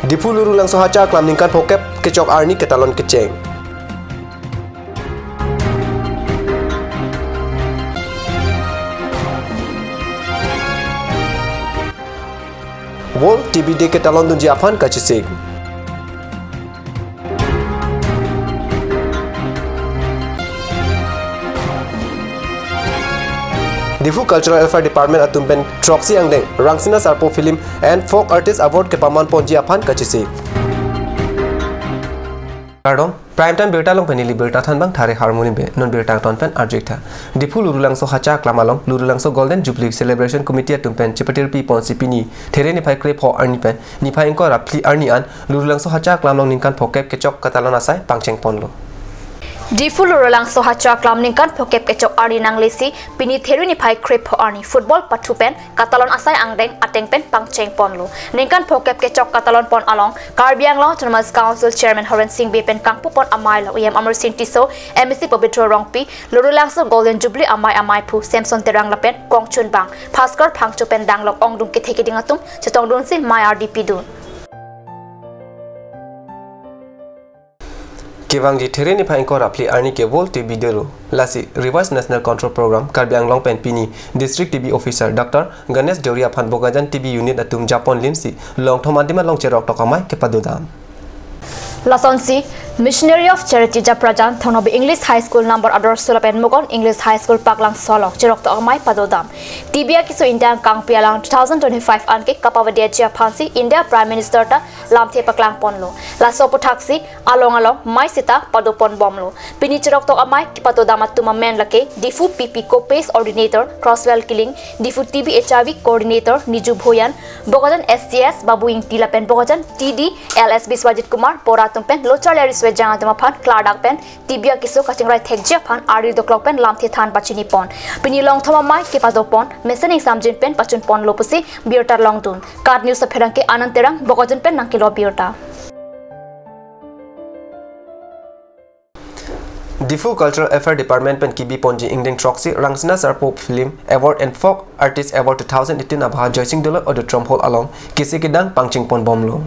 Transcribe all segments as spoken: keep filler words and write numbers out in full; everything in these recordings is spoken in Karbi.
Diphu Lurulangso Hacha Aklam ningkan phokep kechok arni ketalon kecheng. World T B Day ketalon dunji aphan kachesik. Diphu Cultural Affairs Department atum pen throksi angdeng Rangsina Sarpo Film and Folk Artist Award kepaman ponji aphan kachesik. Kardom, Prime Time birta along pen neli birta thanbang Thare Harmoni Bey, non birta ton pen arju-ik tha. Diphu Lurulangso Hacha Aklam along Lurulangso Golden Jubilee Celebration Committee atum pen chepatirpi ponsi pini There niphai krepho arni pen niphai ingkoi ra phli arni an Lurulangso Hacha Aklam along ningkan phokep kechok ketalon asai pangcheng ponlo. Diphu Lurulangso Hacha Aklam ningkan phokep kechok arni nanglesi pini There niphai krepho arni football pathu pen ketalon asai angdeng ateng pen pangcheng ponlo. Ningkan phokep kechok ketalon pon along Karbi Anglong Autonomous Council Chairman Horen Sing Bey pen kangpu pon amei along E M Amarsing Tisso, M A C Pobitro Rongpi, Lurulangso Golden Jubilee amei amaiphu Samson Terang lapen kongchunbang Bhaskar Phangcho pen danglok ongdung kethe keding atum chetongdunsi mei ardi pidun. Kevangji There niphai ingkoi ra phli arni ke World T B Day lo. Lasi Revised National Control Program Karbi Anglong pen pini District T B Officer Doctor Ganesh Deuri aphan Bokajan T B Unit atum japon linsi Longthom Antim along cheroktok amei kepadodam. Lasonsi Missionary of Charity Japrajan, Thongnabi English High School number Adorsho lapen Mogon English High School Paklangso along cheroktok amei padodam. T B akeso India angkangpi alang two thousand twenty-five an ke kapavedetji aphansi India Prime Minister ta lamthe paklang ponlo. Laso aphuthaksi along along mei sita pado pon bomlo. Pini cheroktok amei kepadodam atum amen lake Diphu P P COPACE Coordinator Crosswell Killing, Diphu T B H I V Coordinator Niju Bhuyan, Bokajan S T S Babu Ingti lapen Bokajan T D L S Biswajit Kumar Bora atum pen lo charli arisvejang atum aphan klardak pen T B akeso kachingrai thekji aphan ari doklok pen lamthe than pachini pon. Pini Longthom amei kepado pon mesen ingsamjin pen pachun ponlo pusi birta longdun. KAT News apherangke Anand Terang, Bokajan pen nangkelo birta. Diphu Cultural Affairs Department pen kebi ponji ingdeng throksi Rangsina Sarpo Film Award and Folk Artist Award two thousand eighteen abha Joysing Doloi Auditorium Hall along kisi kedang pangcheng pon bomlo.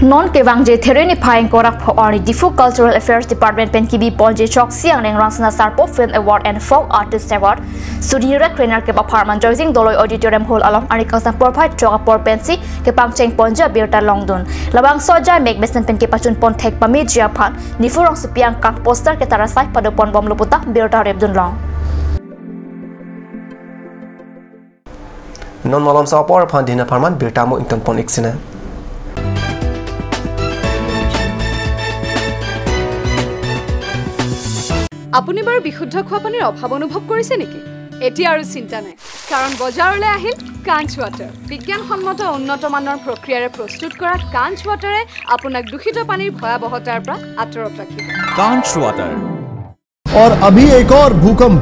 Non kevangji There niphai ingkoi ra phli arni Diphu Cultural Affairs Department pen kebi ponji throksi angdeng Rangsina Sarpo Film Award and Folk Artist Award suri hini ra krenerkep apharman Joysing Doloi Auditorium Hall along arni kangsam porphai throk apor pensi kepangcheng ponji abirta longdun. Labangso ajai mek mesen pen kepachun pon thek pameji aphan Diphu rongsopi angkang poster ketar asai pado pon bomlo puta birta repdun long. Non malomso apor aphan dina apharman birta mo ington pon-ik sina. আপুনি বাৰু বিশুদ্ধ খোৱা পানীৰ অভাৱ অনুভৱ কৰিছে নেকি? এতিয়া আৰু চিন্তা নাই, কাৰণ বজাৰলৈ আহিল কাঞ্চ ৱাটাৰ। বিজ্ঞানসন্মত উন্নত মানৰ প্ৰক্ৰিয়াৰে প্ৰস্তুত কৰা কাঞ্চ ৱাটাৰে আপোনাক দূষিত পানীৰ ভয়াৱহতাৰ পৰা আঁতৰত ৰাখিব। Kanch water। और अभी एक और भूकंप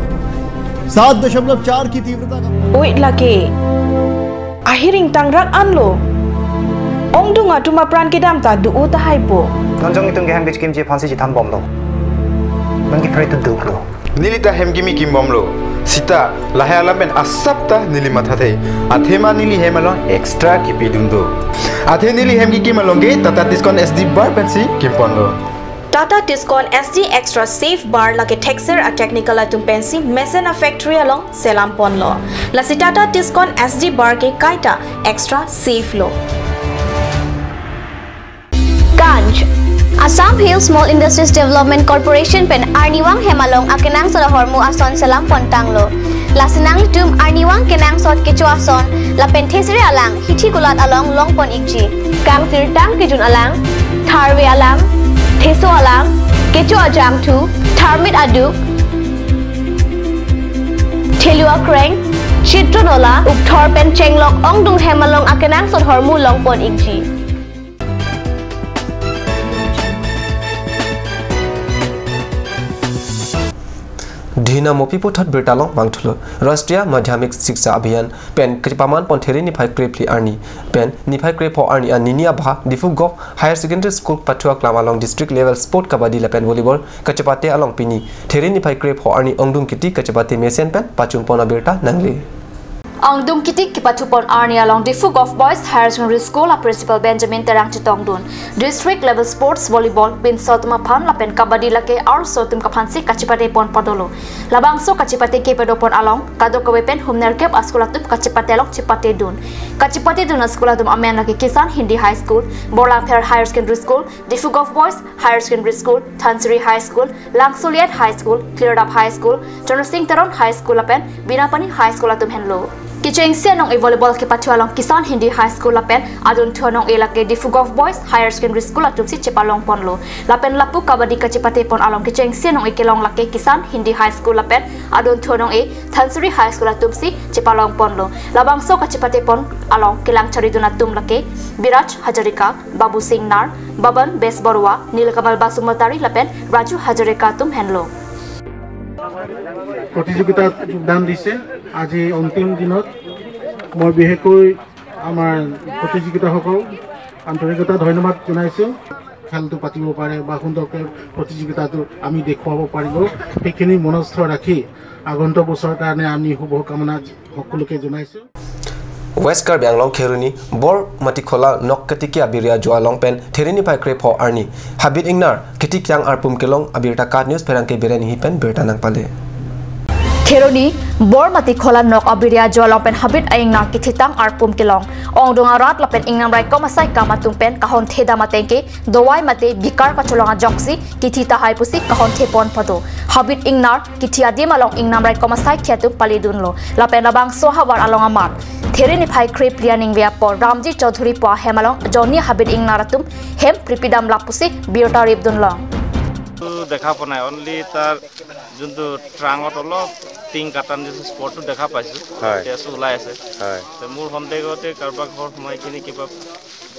सात दशमलव चार की तीव्रता का। Oi lake. Ahiring tangrak anlo. Ongdung atum apran kedam ta do-o tahai po. Non jong itum ke hem kechekimji aphansi chethan bomlo. Non ke pray to do lo. Neli ta hem kimi kim bomlo. Sita lahai alam pen asap ta neli mathathe. Athema neli hem along extra kipidun do. Athe neli hem kikim along ke Tata Tiscon S D bar pensi kim ponlo. Tata Tiscon S D Extra Safe Bar lake thekser a-technical atum pensi mesen a-factory along selam ponlo. Lasi Tata Tiscon S D Bar ke kaita extra safe lo. Kanch, Assam Hill Small Industries Development Corporation pen arnivang hem along akenangsot ahormu ason selam pontanglo. Lasi nanglitum arnivang kenangsot kecho ason lapen thesere alang hithi kulat along long pon-ikji. Kangsirtang kejun alang, tharve alang, theso alang, kecho ajangthu, tharmit aduk, thelu akreng, chitro nola, ukthor pen chenglok ongdung hem along akenangsot ahormu long pon-ikji. Dina mopi puthot birta long vangthulo. Rashtriya Madhyamik Shiksha Abhiyan pen kepaman pon There niphai krephli arni pen niphai krepho arni an nini abha Diphu Govt Higher Secondary School pathu aklam along district level sport kabaddi lapen volleyball kachepate along pini There niphai krepho arni ongdung kiti kachepate mesen pen pachun pon abirta nangle. Angdung kitik kepathupon arni along Diphu Govt Boys Higher Secondary School a Principal Benjamin Terang chetongdun District Level Sports Volleyball, pinso atum aphan lapen Kabaddi lake arloso atum aphansi kachepatepon padolo. Labangso kachepate kepadopon along kadokave pen humner kep a school atum kachepate along chepatedun. Kachepatedun a school atum amen lake Kisan Hindi High School, Borlangpher Higher Secondary School, Diphu Govt Boys Higher Secondary School, Dhansiri High School, Langsuliat High School, Klirdap High School, Chandra Singh Teron High School lapen Binapani High School atum henlo. Kechengsi anong-e volleyball kepathu along Kisan Hindi High School lapen adunthu anong-e lake Diphu Govt Boys Higher Secondary School atumsi chepalongponlo. Lapen lapu Kabaddi kachepatepon along kechengsi anong-e kelong lake Kisan Hindi High School lapen adunthu anong-e Dhansiri High School atumsi chepalongponlo. Labangso kachepatepon along kelang charidun atum lake Biraj Hazarika, Babu Singnar, Baban Besbarua, Nilkamal Basumatary lapen Raju Hazarika atum henlo. প্ৰতিযোগিতাত যোগদান দিছে। আজি অন্তিম দিনত মই বিশেষকৈ আমাৰ প্ৰতিযোগিতাসকল আন্তৰিকতা ধন্যবাদ জনাইছোঁ। খেলটো পাতিব পাৰে বা সুন্দৰকৈ প্ৰতিযোগিতাটো আমি দেখুৱাব পাৰিব, সেইখিনি মনস্থ ৰাখি আগন্তুক বছৰৰ কাৰণে আমি শুভকামনা সকলোকে জনাইছোঁ। West Karbi Anglong Kheroni Bor Matikhola nok ketiki abirya jo along pen Therini phai krepho arni habit ingnar ketikyang arpum kelong. Abirta KAT News pherangke Biren Enghi pen birta nangpale. Kheroni Bor Matikhola nok abirya jo along pen habit a-ingnar kethitang arpum kelong. Ongdung arat lapen ingnam raikom asai kam atum pen kahon thedam atengke dawai mate bikar kacholong ajoksi kethi tahai pusi kahon thepon pado. Habit ingnar kethi adim along ingnam raikom asai thi atum paledunlo. Lapen labangso ahavar along amat Therini phai krephli aningve apor Ramji Chaudhary pu ahem along jonni habit ingnar atum hem pripidam lap pusi birta ripdunlo. দেখা পোৱা নাই, অনলি তাৰ যোনটো ট্ৰাঙত অলপ টিং কাটান যিটো স্পটটো দেখা পাইছোঁ। হয়। তেজটো ওলাই আছে। হয়। তে মোৰ সন্দেহতে কাৰোবাৰ ঘৰত সোমাই কিনি কিবা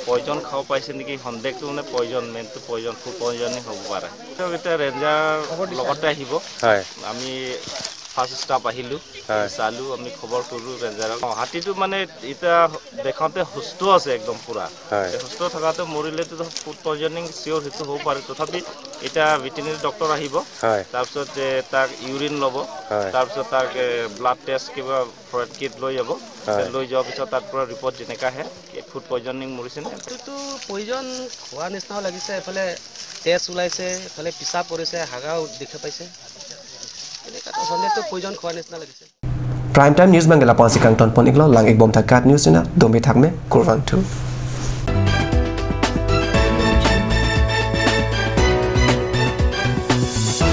পয়জন খাব পাইছে নেকি, সন্দেহটো মানে পয়জন, মেইনটো পয়জন, ফুড পয়জনিং হ'ব পাৰে। তেওঁ এতিয়া ৰেঞ্জাৰ লগতে আহিব। হয়। আমি ফাৰ্ষ্ট ষ্টাফ আহিলোঁ, হয়। চালোঁ, আমি খবৰ কৰিলোঁ ৰেঞ্জাৰক। অ, হাতীটো মানে এতিয়া দেখাওঁতে সুস্থ আছে একদম পূৰা। হয়। তে সুস্থ থকাটো মৰিলেতো ফুড পয়জনিং চিয়'ৰ সেইটো হ'ব পাৰে। তথাপি এতিয়া ভেটেৰিনেৰী ডক্টৰ আহিব। হয়। তাৰপিছত যে তাক ইউৰিন ল'ব। হয়। তাৰপিছত তাক ব্লাড টেষ্ট কিবা ফৰেড কিট লৈ যাব। হয়। লৈ যোৱাৰ পিছত তাৰ পৰা ৰিপৰ্ট যেনেকৈ আহে ফুড পয়জনিং মৰিছে নে। এইটোতো পয়জন খোৱা নিচিনাও লাগিছে। এফালে তেজ ওলাইছে, এফালে পিচা পৰিছে, হাগাও দেখা পাইছে। এনেকুৱাতো সন্দেহটো পয়জন খোৱা নিচিনা লাগিছে। Prime Time News bangke lapu-ansi kangtonpon iklo, lang-ik bomthak KAT News channel, domi thakme, kurvangthu.